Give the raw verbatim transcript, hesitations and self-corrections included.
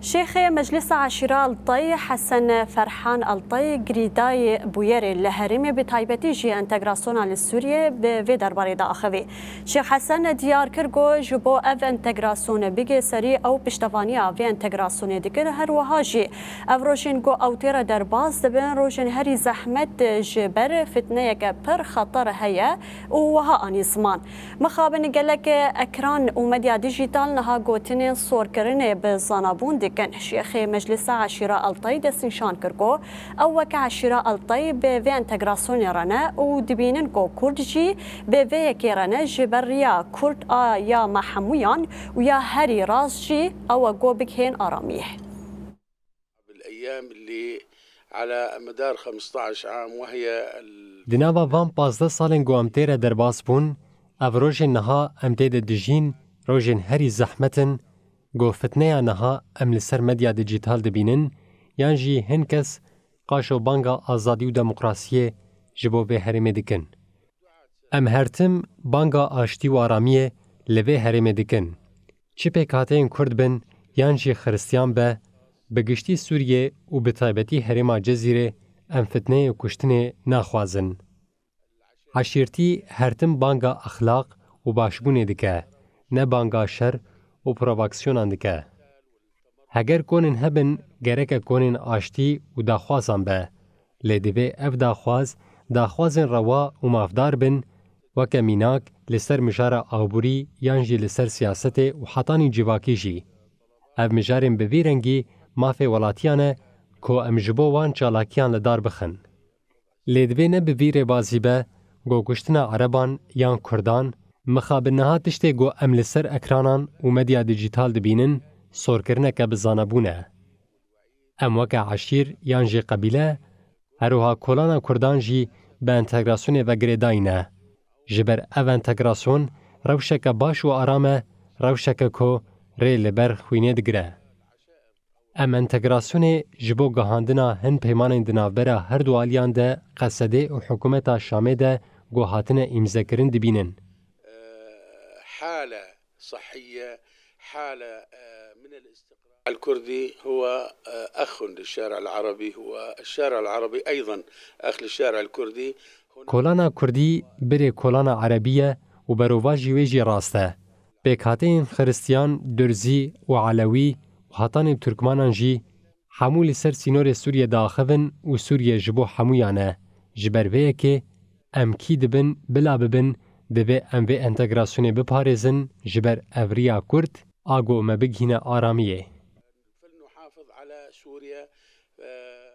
Şêxê Meclisa Eşîra Altay, Hesen Ferhan Altay, girêdayî bûyerê li herêmê, bi taybetî jî entegrasyona li Sûriyê, bi vê derbarê de axivî. Şêx Hesen diyar kir ku ji bo ev entegrasyon bigê serî, ew piştevaniya vê entegrasyonê dikir, her wiha jî ev rojên ku ew tê re derbas dibin, rojên herî zehmet ji ber fitneyeke pir xeter heye û wiha anî ziman. Mixabin gelek ekran û medya dijîtal niha gotinên sorkirinê bi zanabûn dikin. Şêxê Meclisa Eşîra Altay destnîşan kir ku ew weke Eşîra Altay bi vê entegrasyonê re ne û dibînin ku Kurd jî bi vê yekê re ne, ji ber riya Kurd a ya me hemûyan û ya herî rast jî ew e ku bigihên aramiyê. بالأيام اللي على مدار خمستعش عام وهي ال- Di nava van pazdeh salên ku em tê re derbas bûn, ev rojên niha em tê de dijîn, rojên herî zehmet in, ku fitneya niha em li ser medya dijîtal dibînin, yan jî hin kes qaşo banga azadî û demokrasiyê ji bo vê herêmê dikin. Em her tim banga aştî û aramiyê li vê herêmê dikin. Çi pêkhateyên Kurd bin yan jî Xiristiyan be, bi giştî Sûriyê û bi taybetî herêma Cezîrê em fitneyê û kuştinê naxwazin. Eşîrtî her tim banga exlaq û başbûnê dike, ne banga şer û provokaksyonan dike. Heger konên hebin, gereke konên aştî û daxwazan be. Lê divê ev daxwaz, daxwazên rewa û mafdar bin, weke mînak li ser mijara aborî yan jî li ser siyasetê û hetanî civakî jî. Ev mijarên bi vî rengî mafê welatiyan e ku em ji bo wan çalakiyan li dar bixin. Lê divê ne bi vî rêbazî be ku kuştina Ereban yan Kurdan, mixabin niha tiştê ku em li ser ekranan û medya dijîtal dibînin, sorkirineke bi zanebûn e. Em weke eşîr yan jî qebîle, her wiha kolana Kurdan jî bi entegrasyonê ve girêdayî ne. Ji ber ev entegrasyon rewşeke baş û aram e, rewşeke ku rê li ber xwînê digire. Em entegrasyonê ji bo gihandina hin peymanên di navbera her du aliyan de Qesedê û hikûmeta Şamê de ku hatine îmzekirin dibînin. حالة صحية، حالة، آه، من الاستقرار. الكردي هو، آه، أخ للشارع العربي، هو الشارع العربي أيضًا أخ للشارع الكردي. Kolana Kurdî birê kolana Erebî ye û berovajî wê jî rast e. Pêkhateyên Xiristiyan, Durzî û Elewî û hetanî Turkmanan jî hemû li ser sînorê Sûriyê diaxivin û Sûriye ji bo hemûyan e. Ji ber vê yekê em kî dibin, bila bibin, divê em vê entegrasyonê biparêzin, ji ber ev riya kurt a ku me bigihîne aramiyê. فلنحافظ على سوريا، آه،